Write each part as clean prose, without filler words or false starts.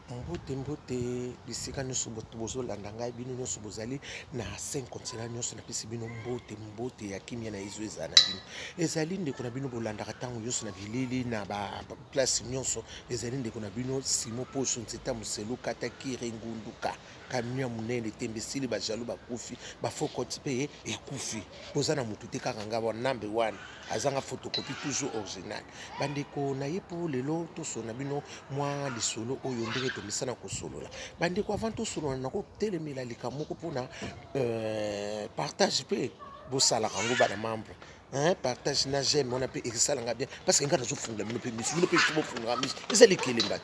Mbote mbote bisika nyonso bato bozolanda ngai, bino nyonso bozali na cinq continent nyonso, napesi bino mbote mbote ya kimia na Yezu ezala na bino. Ezali ndeko na bino bolandaka ntango nyonso na bilili na ba place nyonso, ezali ndeko na bino Simon Poso Nzeta Moselu Kata Kire Ngunduka camion ya monene tembe esili, ba jaloux bakufi, ba faux compte mpe ekufi. Boza na motu te kaka nga wana nambe wana azanga photocopie toujours original. Bandeko na ye mpo lelo tosolola na bino mwa lisolo oyo ndenge tomesana kosolola. Bandeko, avant tosolola nakotelemela likambo moko mpona partage mpe bosalaka yango bana membre, hein, partage na j'aime wana mpe esalanga bien parce que ngai nazofungola bino mpe miso, bino mpe bofungola miso, eza likelemba.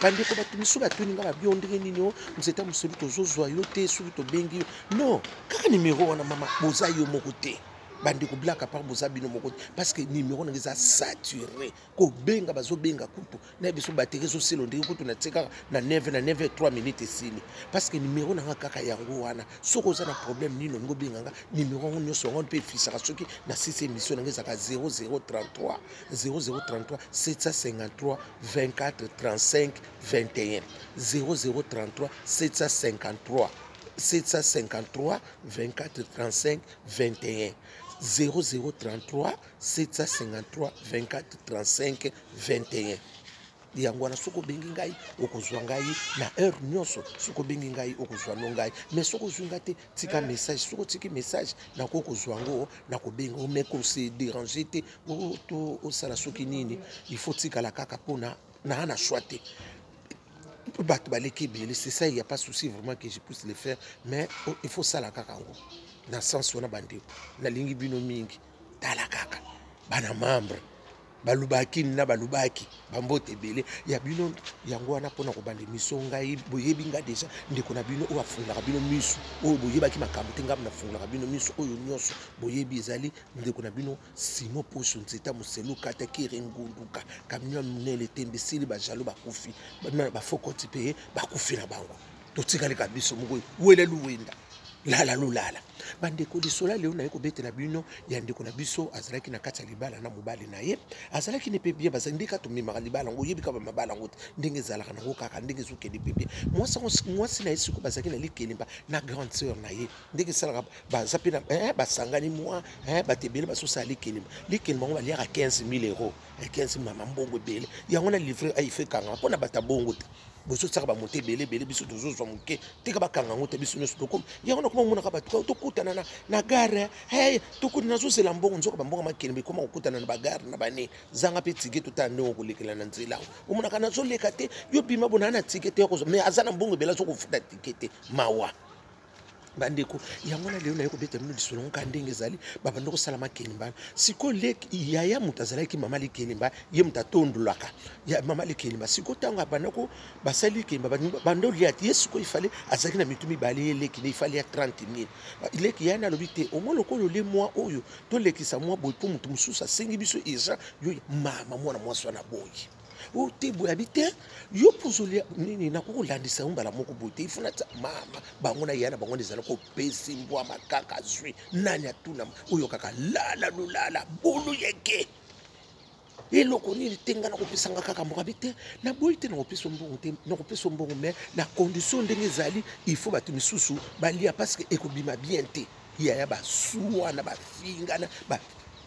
Bandeko, bato miso batuni nga babio ndenge nini o nzeta moselu tozozwa yo te soki tobengi yo non kaka nimero wana mama boza yo moko te. Bandeko, blague à part, boza bino moko te parce que nimero nanga eza saturé, kobenga bazobenga kutu na biso batterie ezosila ndenge kutu natie kaka na 9 na 9 3 minutes esili parce que nimero nanga kaka yango wana. Soki oza na problème nini olingi obenga nga, nimero yango nyonso yango mpe efisaka soki na sisi émission nanga ezalaka 0033 0033 753 24 35 21, 0033 753 753 24 35 21, 0033 753 24 35 21. Yango wana soki obengi ngai okozwa ngai na heure nyonso. Soki obengi ngai okozwa no ngai, mais soki ozwi ngai te, tika message. Soki otiki message, nakoki kozwa yango, nakobenga o, mais kose déranger te to osala soki nini, il faut tikala kaka mpona naa na choix te, bato baleki ebele. C'est ça, il y a pas souci vraiment que je puisse le faire, mais il faut sala kaka yango na sens wana. Bandeko, nalingi bino mingi. Tala kaka bana membre balubaki na balubaki bambote ebele ya bino. Yango wana mpona kobanda émission, ngai boyebi nga déjà, ndeko na bino oyo afungolaka bino miso, oyo boyebaki makambo te, ngai nafungolaka bino miso. Oyo nyonso boyebi ezali ndeko na bino Simon Poso Nzeta Moselu Kata Kere Ngunduka camion monene tembe esili, bajaloux bakufi, bafokoti mpe bakufi na bango, totikali ka biso moko wele luwenda lala lolala. Bandeko, lisolo lelo naye kobetela bino ya ndeko na biso azalaki na kati ya libala na mobali na ye, azalaki ne mpe bien, bazali ndenge tomemaka libala yango, oyebi kaka mabala yango te ndenge ezalaka nango, kaka ndenge ezokende mpe bien. Mwasi na ye sikoyo bazalaki na likelemba na grande sœur na ye, ndenge esalaka baza mpe basangani mwa bato ebele bazosala likelemba. Likelemba yango baliaka 15 000 euros, 15 mama mbongo ebele yango na livre aife ekangaka mpona bato ya bongo te. Bozosaka bamoto ebele ebele, biso tozozwa moke, tika bakanga yango te, biso nyonso tokoma yango. Nakoma omonaka bato tokutana na gare, hey, tokuti nazozela mbongo, nzoka bambongo makelembe ekoma kokutana na bagare na bane zanga mpe ticket, totala ndenge okolekela na nzela yango. Omonaka nazoleka te, yo bima bona na ticket te, mais aza na mbongo ebele, azokofuta ticket te. Mawa bandeko. Yango wana lelo naye kobeta bino lisolo ngo kaka ndenge ezali. Babanda kosala makelemba. Sikoyo leki yaya moto azalaki mama likelemba, ye moto atondolaka ya mama likelemba. Sikoyo ntango abanda ko basali likelemba, banda olia te. Ye sikoyo ifale azalaki na mitu mibale, ye leki ne ifale ya 30 000. Leki ya nalobi te, omoi lokola olie mwa oyo tolekisa mwa boye mpo moto mosusu asengi biso urgent. Yo mama mwana mwasi wana boye o te boye abi te, yo mpo ozolia nini, nakoki kolandisa yo mbala moko boye te, ifo natia mama bango na ya na bango ezala kopesi mbwa makaka zwi nani atuna oyo kaka lala lolala bolu yeke eloko nini te, ngai nakopesanga kaka moko abi te, naboyi te, nakopesa mbongo te, nakopesa mbongo mais na condition ndenge ezali, il faut bato misusu balia parce que ekobima bien te. Yaya basuwana bafingana,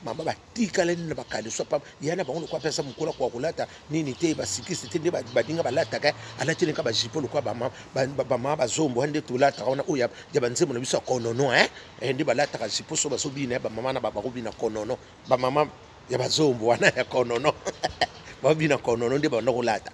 mama batikalani na bakaleso pamba ya na bango lokola mpe aza mokolo akoka kolata nini te, basikisi te nde baninga balataka, alati lenka bajipo lokola bamama bazombo wana nde tolataka wana oyo ya banzembo na biso ya konono nde balataka jipo so bazobina bamama na bakobina konono, bamama ya bazombo wana ya konono babina konono nde banda kolata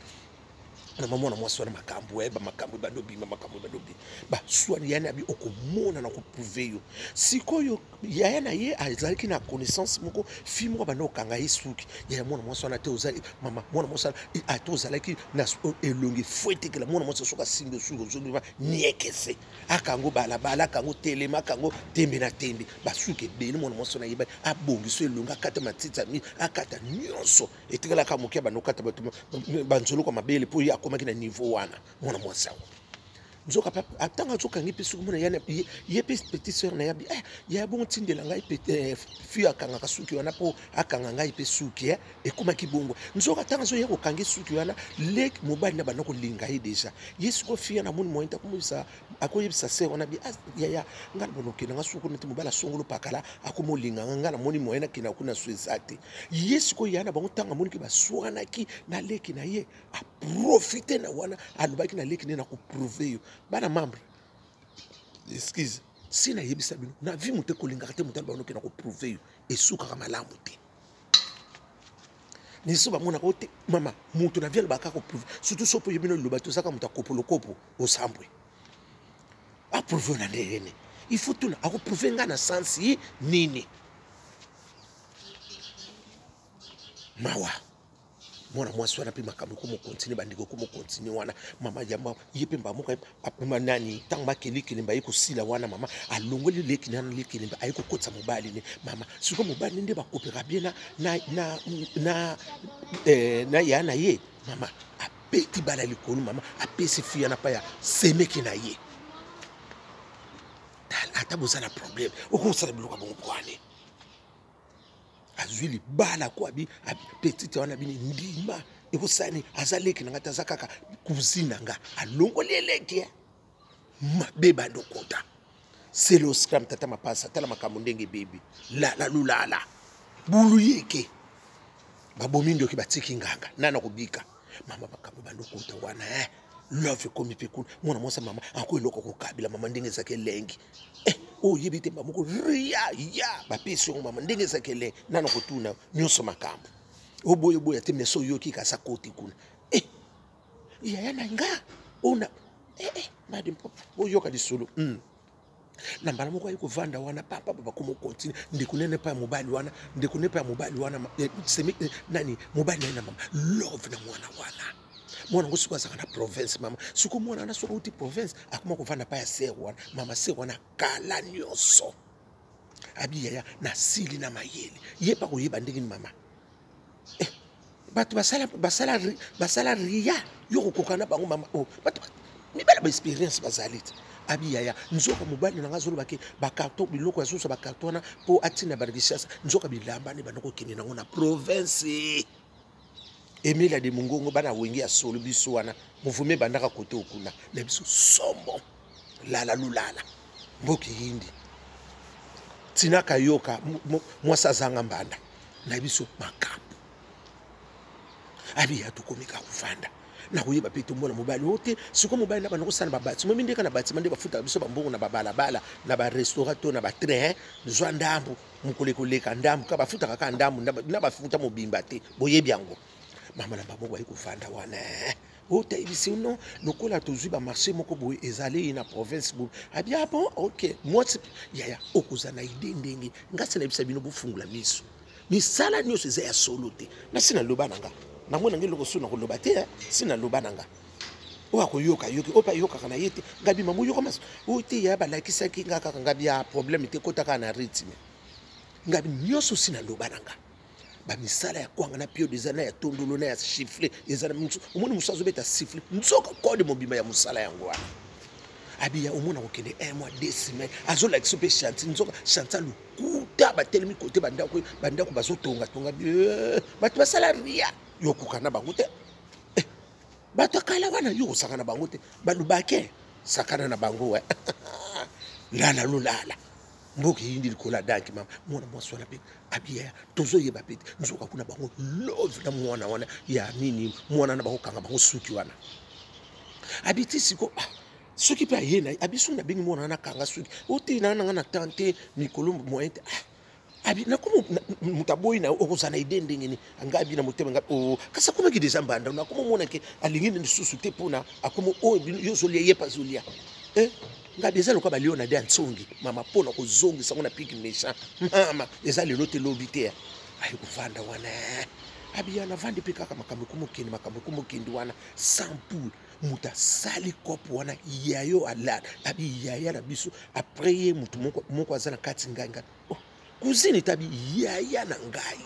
na mama mwasi wana. Makambo bamakambo ebandi obima, makambo ebandi obima, baswani yani abi okomona na koprouver yo. Sikoyo yaya na ye azalaki na connaissance moko, fille moko abanda kokanga ye suki. Yaya mwana mwasi wana te ozali mama mwana mwasi wana ata ozalaki na elongi fwetekela mwana mwasi, soki asimbi osuki ozongi niekese, akango balabala, akango telema, akango tembe na tembe, basuki ebele. Mwana mwasi wana ayebani abongisa elongi, akata matiti ami, akata nyonso etikalaka moke, abanda kokata bato banzoloko mabele mpo ye akomaki na niveau wana. Mwana mwasi yango Nzoka ntango azokangi mpe suki, mona ye mpe petite sœur na ye abi eh, ya bongo tindela ngai eh, fille akangaka suki wana mpo akanga ngai mpe suki eh, ekomaki bongo. Nzoka ntango azoya kokangi suki wana, leki mobali na banda kolinga ye déjà. Ye sikoyo fille na moni moyen te, akoyebisa sœur wana bi ah, yaya, ngai na bono okenda nga suki kuna te, mobali asongolo pakala akoma olinga nga, ngai namoni moyen nakenda kuna so eza te. Ye sikoyo ya na bango, ntango amoniki baswanaki na leki na ye, aprofite na wana, alobaki na leki nde na koprouve yo. Bana membre, excuse, si nayebisa bino na vie, moto ekolingaka te, moto aloba noke na koprouve yo, esukaka malamu te. Niso bamonaka o te, mama, moto na vie alobaka koprouve, surtout so mpo oyebi no liloba te, ozaka moto akopolokopo osambwe. Aprouve na ndenge nini? Il faut tuna akoprouve nga na sansi nini? Mawa, mwana mwasi wana mpe makambo ekomo continue, bandeko, ekomo continue wana. Mama yamba ye mpe mbamoka nani, ntango bakelikelemba aye kosila wana, mama alongoli leki nana likelemba, aye kokotisa mobali ne. Mama, sikoyo mobali nde bakopeka bien na ya na ye. Mama abeti bala likolo, mama apesi fille na pa ya semeki na ye. Ata boza na problème, okosala biloko ya bongo bwane. Azwi libala ko abi petite wana bini ndima ekosani, aza leki na nga te, aza kaka cousine na nga. Alongoli eleki mabe, bando okota selo scram. Tata mapasa, tala makambo ndenge ebebi. Lala lulala bulu yeke, babomi ndoki, batiki nganga nana kobika. Mama, makambo bando okota wana eh. Love ekomi mpe kuna. Mwana mwasi, mama, ako eloko kokabila mama ndenge ezalaki elengi eh, oyo oyebi te moko ria ya bapesi yango. Mama, ndenge ezalaki elengi, nana kotuna nyonso makambo oboya oboya te, meso oyoki kasa koti kuna eh, yaya na nga ona eh, eh, madi boyoka lisolo. Na mbala moko aye kovanda wana, papa bakoma continue, ndeko nene pa ya mobali wana, ndeko ne pa ya mobali wana eh, semi, eh, nani mobali na ye na mama love na mwana wana. Mwana yango sikoyo azalaka na province. Mama, sikoyo mwana wana soki auti province, akoma kovanda pa ya sœur wana. Mama, sœur wana kala nyonso abi yaya nasili na mayele, ye mpa koyeba ndenge ni mama eh, bato basala, basala, basala ria yo kokoka na bango. Mama, oh, bato mibala baexpérience bazali te. Abi yaya, nzoka mobali na nga azoloba ke bacarton, biloko ya susu, bacarton wana mpo atina baRishasa, nzoka bilamba nde banda kokende nango na province. Emilia de Mongongo, bana wenge ya solo, biso wana movume ebandaka kote okuna na biso sombo. Lala lulala, mboka eyindi, tinaka yoka mwasi azanga mbanda na biso makambo. Abi ya tokomi kaka kovanda, nakoyeba mpe tomona mobali oyo te. Sikoyo mobali na banda kosala babatima mindeka na batima nde bafutaka biso bambongo na babalabala, na barestaurant to na batrain. Zwa ndambu mokolo ekoleka, ndambu ka bafutaka kaka ndambu na bafuta mobimba te, boyebi yango. Mama na bango bayi kovanda wana, oyo tayebisi no lokola tozwi bamarché moko boye ezali na province boye. Abi ah bon, ok. Mwasi yaya okozala na idée ndenge nga se nayebisa bino, bofungola miso, misala nyonso eza ya solo te. Nasi naloba na nga, namona nge eloko so na koloba te, si naloba na nga, oyo akoyoka yoki, oyo mpe ayokaka na ye te. Ngabi mama oyoka maso oyo te, ya balakisaki nga kaka. Ngabi ya problème te, kota kaka na rythme. Ngabi nyonso si naloba na nga, bamisala ya kwanga na piodo eza na ya tondolo na ya chiffle eza na omoni mosu azobeta siffle, nzoka kode mobimba ya mosala yango wana. Abiya omona kokende un mois, 2 semaines, azolakisa mpe chantier, nzoka chantier lokuta. Batelemi kote bandako, bandako bazotongatonga, bato basala ria, yokoka na bango te. Bato akala wana, yo kosaka na bango te, balobake sakana na bango. Lala lolala, mboka eyindi likolo ya danki. Mama, mwana mwasi wana mpe abiya tozoyeba mpe te, nzoka kuna bango love na mwana wana ya nini, mwana na bakokanga bango suki wana. Abi ti siko ah, soki mpe aye na ye, abi soki nabengi mwana wana akanga suki ote na nanga na tan te, mikolo moyen te. Ah, abi nakomi moto aboyi na okozala na idée ndenge nini? Ngai abi na motema ngai oh, kasi akomaki déjà mbanda, nakoma omona ke alingi nde lisusu te, mpona akoma oyo yo ozolia, ye mpe azolia eh? Ngai eza lokola balio na de ya ntsongi. Mama, mpona kozongisa ngo na piki méchant, mama, eza lelo te, lobi te. Aye kovanda wana, abiya navandi mpe kaka, makambo ekomokende, makambo ekomokende wana sans poule. Moto asali kope wana yayo alala, abi yaya na biso. Après ye moto moko, moko aza na kati ngai ngai oh, cousine etabi yaya na ngai.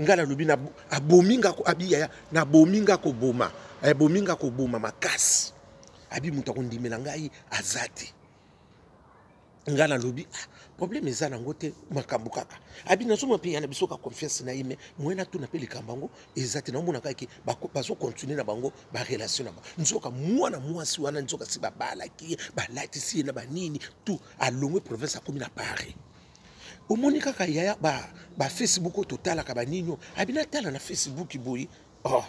Ngai nalobi abomi nga, abi yaya, nabomi nga koboma, abomi nga koboma makasi. Abi moto akondimela ngai aza te. Ngai nalobi, ah, problème eza nango te, makambo kaka. Abi nazomona mpe ya na biso ka confiance na ye, mais moyen natuna mpe likambo yango eza te. Naomona kaka bazocontinue na bango barelation na bango. Nzoka mwana mwasi wana, nzoka si babalaki ye, balatisi ye na banini tout, alongwe province, akomi na Paris. Omoni kaka yaya, bafacebook oyo totalaka banini oyo. Abi natala na Facebook boye, oh,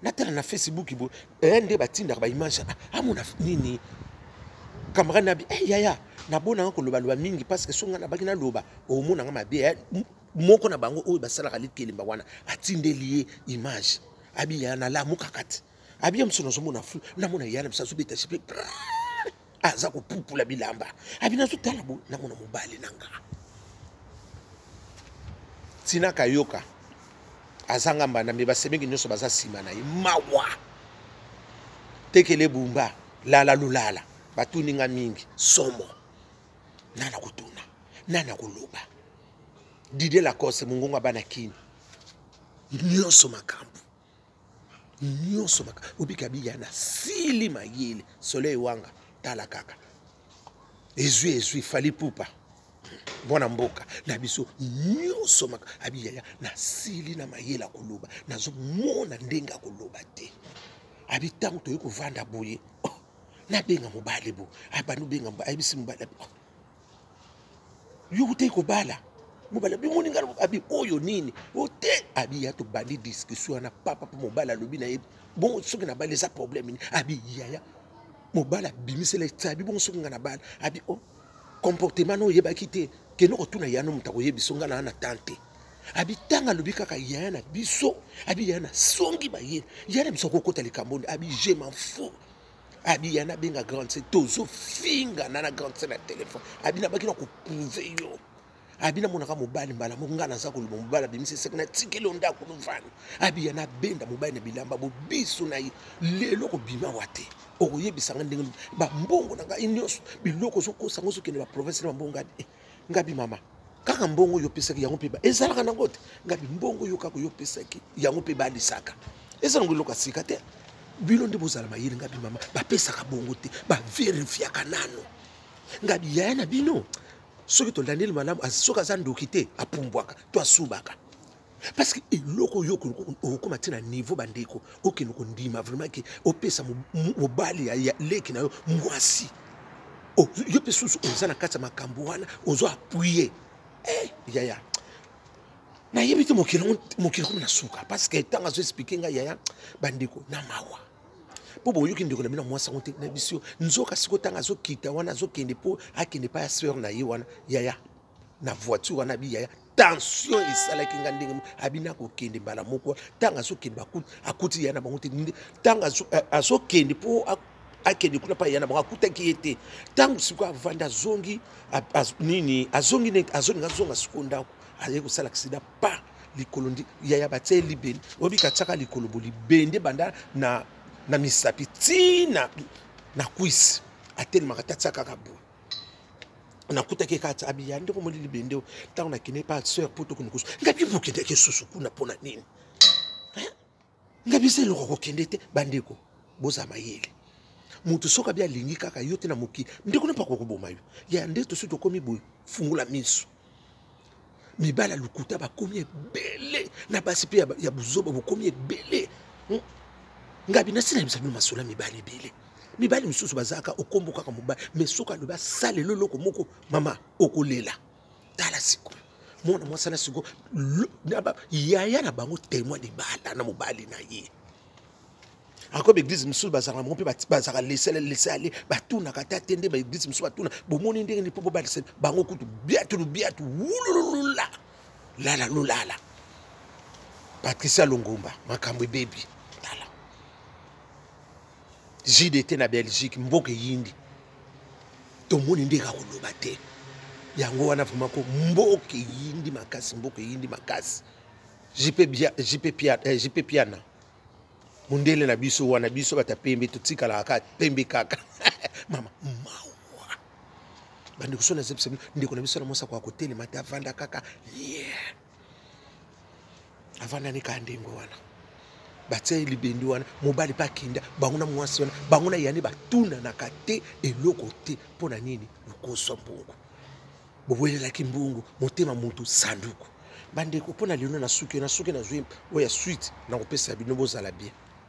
natala na Facebook boye, nde batindaka baimage. Amona nini, camarade na bi, eh, yaya, nabonanga kolobaloba mingi, parce que so ngai nabaki naloba, omonanga mabe. Moko na bango oyo basalaka likelemba wana atindeli ye image. Abi yaya, nalamukaka te. Abi ya mosu, nazomona flou, namona yaya na biso azobeta jupe, aza kopupula bilamba. Abi nazotala bo, namona mobali na nga ntina kayoka azanga mbanda, mais basemeki nyonso baza nsima na ye. Mawa tekele bumba lala lulala, batuni nga mingi somo, nana kotuna, nana koloba. Didier Lacoste, mongongo ya bana Kini nyonso, makambo nyonso obika biya na sili mayele. Soleil wanga, tala kaka, ezwi ezwi Fally Ipupa, mwana mboka na biso nyonso. Maka abi yaya, nasili na mayele ya koloba, nazomona ndenge ya koloba te. Abi ntango toyei kovanda boye, oh, nabenga mobali bo, abandi obenga mobali, ayebisi mobali abi, oh, yo kutei kobala mobali. Abi moni ngai, abi oyo nini o te. Abi ya, tobandi discussion wana papa, mpo mobali alobi na ye, bon, soki nabali eza problème nini? Abi yaya, mobali abimisela eti, abi bongo soki ngai nabala, abi o oh, comportement no oyebaki te, kende kotuna yano, moto akoyebiso ngai naa na tante. Abi ntango alobi kaka yaya na biso, abi yaya na songi bayele, yaya na biso akokota likambo nde. Abi je m'en fous. Abi ya, nabenga grande sœur, tozofingana na grande sœur na telefone. Abi nabaki na koprouver yo. Abi namonaka mobali mbala moko, ngai naza koloba, mobali abimisi eseki, natikeli yo ndako novanda. Abi ya, nabenda mobali na bilamba bobiso na ye, lelo kobima wa te, okoyebisanga ndenge bambongo na ngai nyonso, biloko ozokosa ngo, ozokende baprovince na bambongo. Ngabi, eh, ngabi mama, kaka mbongo oyo opesaki yango mpe ezalaka nango te. Ngabi mbongo oyo kaka oyo opesaki yango mpe balisaka, eza nango eloko ya sika te. Bino nde bozala mayele. Ngabi mama, bapesaka bongo te, baverifiaka nano. Ngabi yaya na bino, soki tolandeli malamu, soki aza ndoki te, apumbwaka to asubaka, parce que eloko oyo okokóma te na niveau. Bandeko, okende kondima vraiment ke opesa mobali ya leki na yo mwasi, yo mpe susu oza na kati ya makambo wana, ozo appuyer. Eh, yaya, nayebi te, mokili komi na suka, parce que ntango azo expliquer ngai yaya, bandeko, na mawa, mpo boyoki ndeko na bino mwasi yango te na biso. Nzoka sikoyo ntango azokita wana, azokende mpo akende pa ya sœur na ye wana, yaya, na voiture wana, abi yaya, tension esalaki nga ndenge. Abi nakokende mbala moko. Ntango azokende, akuti ya na bango te. Ntango azokende mpo akende kuna mpa ya na bango, akutaki ye te. Ntango sikoyo avandi, azongi nini, azongi neti azolinga azonga sikoyo ndako, aye kosala accident pa likolo. Ndi yaya, batia ye libende, oyebika atiaka likolo bo libende banda na misapi ti na cuisse, atelemaka te, atia kaka boye. Nakutaki kati, abi ya ndeko, moli libende oyo. Ntango nakende pa sœur po tokende kosu, ngai mpe bokendaki susu kuna mpona nini? Ngai biso eloko kokende te. Bandeko, boza mayele. Moto soki abi alingi kaka yo te na mokili, ndeko na mpaka koboma yo. Ya nde tosi tokomi boye, fungola miso. Mibali ya lokuta bakomi ebele, na basi mpe ya buzoba bokomi ebele. Ngabi nasi nayebisa bino masolo ya mibali ebele. Mibali mosusu bazalaka okombo kaka mobali, mais soki alobi asalela eloko moko, mama, okolela. Tala sikoyo mwana mwasi ana sikoyo, yaya na bango témoin, libala na mobali na ye akomi. Église mosusu bazalaka bango mpe bazalaka laisser laisser aller, batunaka ata te. Nde baéglise mosusu batuna, bomoni ndenge nini mpo bobalisa bango kutu biatu lubiatu wululula lala lulala. Patricia Longomba, makambo ebebi. Tala JDT na Belgique, mboka eyindi, tomoni ndenge akoloba te. Yango wana vraiment ko mboka eyindi makasi, mboka eyindi makasi. JP Piana, mondele na biso wana, biso bata pembe, totikalaka kaka pembe kaka. Mama, mawa. Bandeko, so nazebisa bino, ndeko na biso na mwasi akoka kotelema te, avanda kaka, yeah. Avandani kaka ndenge wana, batia ye libendi wana, mobali mpe akenda bango na mwasi wana, bango na yane batunanaka te eloko te. Mpo na nini? Lokoswa mbongo, bowelelaki mbongo, motema motu sanduku. Bandeko, mpo na lelo na suki, na suki, nazwi oyo ya suite, nakopesa bino. Bozala bien.